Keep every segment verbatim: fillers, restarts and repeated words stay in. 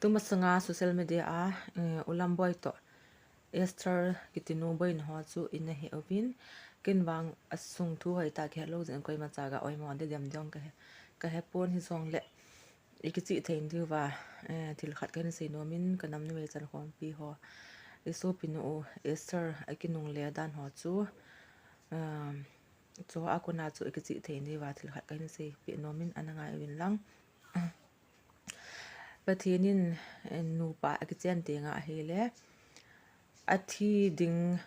Tumasanga social media a, eh, U Lamboi toh Esther kitinu boina ho chu ina he uvin, ken vang asung thu hoitah kihe lou jeh in koima cha ga oimo ding dem ding kahe, kahe pon hijongle, ikichih thei diuva, eh, thil khat kahin sei nom in, kanam numei chankhompi ho, isopinu u Esther akinungle dan ho chu, um, chu a kona chu ikichih thei diuva thil khat kahin seipeh nom in ana ngai uvin lang. Pathen in, eh, nupa akichen tenga ahile, athi ding,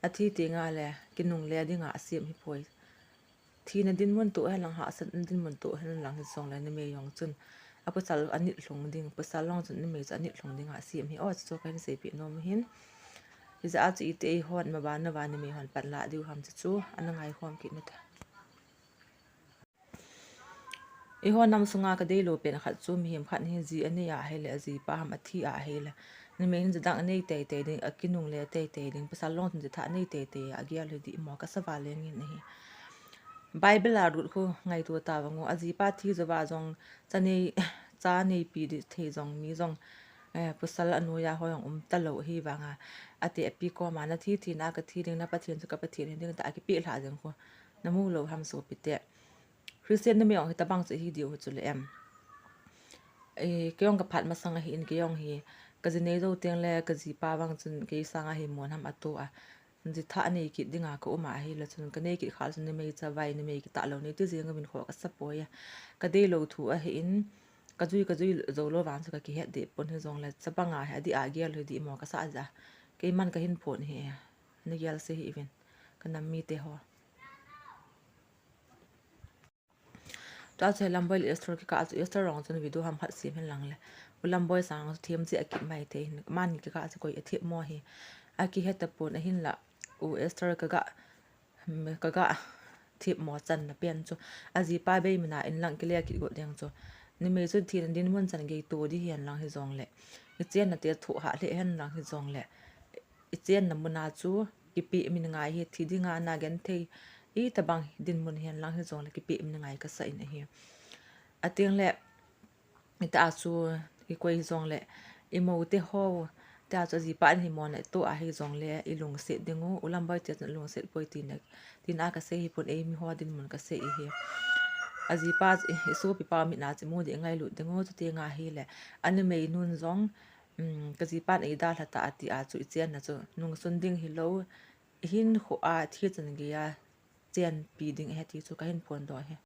athi tenga le kinungle dinga asem hipoi. Thina dinmun toh hen lang, hahsatna dinmun toh hen lang hijongle numei jong chun apasal anit lhung ding, pasal jong chun numei chu anit lhung dinga asem hi, o, chu kahin seipeh nom hin. Hijeh a chu iti eihon maban uva numei hon panlah diu ham chu chu ana ngaikhom kit ute. Eiho nam sunga kadeilou pen khat chu mihem khat hi ji anei ahile, ajipa ham athi ahile, numei hin jidang anei teitei ding, akinungle teitei ding, pasal jong chun jithah anei teitei a agel hi dih mo, kasa val leng in ahi. Bible a lut khu ngaito tavang u, ajipa thi jouva jong cha nei, cha neipi ding thei jong mi jong, eh, pasal anoiya ho jong um talou ahi vanga, ate api koma nathi thina kathi ding, na Pathen chu ka Pathen hi ding tia akipeh lhah jeng khu namu lou ham sopite. Christian numei jong hitabang chu hi diu chu le em. Eh, kei jong kaphat masang ahin, kei jong hi kaji nei jou tengle kajipa vang chun kei sanga hi mon ham ato a. Jithah anei kit dinga kaum ahile chun kanei kit khah chun numei chavai, numei kitah lou nei ti jeng uvin kho kasa poi a. Kadeilou thu ahin, kajui, kajui jou lou vang chu kakihet deh pon hijongle, chabanga hi adih a agel hi dih mo kasa jeh a. Keiman kahin phon hi, nagel se hih uvin, kanam mite ho. Tua chu Lamboi le Esther kikah chu Esther jong chun video ham khat sem hen lang le, U Lamboi sang chu themcha akit mai thei hin, amani kikah chu koi athemmo hi akihe tapon, ahinla U Esther kaga, kaga themmo channa pen chu, ajipa bei mina in lang kile kit got ding chu, numei chun thina dinmun chan gei to ding hihen lang hijongle, ichenna te thoh hah lheh hen lang hijongle, ichenna muna chu kipeh min ngai hi, thi dinga nagenthei itabang dinmun hihen lang hijongle kipeh min ngai kasa in ahi. Atengle, itah a chu ikoi hijongle, imoute ho, tah a chu ajipa in himona ito ahijongle, ilungset ding u, U Lamboi te chun ilungset poi tina, tina kasei hipon, eimi ho dinmun kasei ahi. Ajipa, i, isopipa mitna chu imu ding ingailut ding u, chutenga hile, anumei nun jong, um, kajipan eidalha ta ati a chu ichenna chu nungsun ding hilou, ihinkhoa thi chan geiya chenpi ding ahi ti chu kahin phondoh ahi.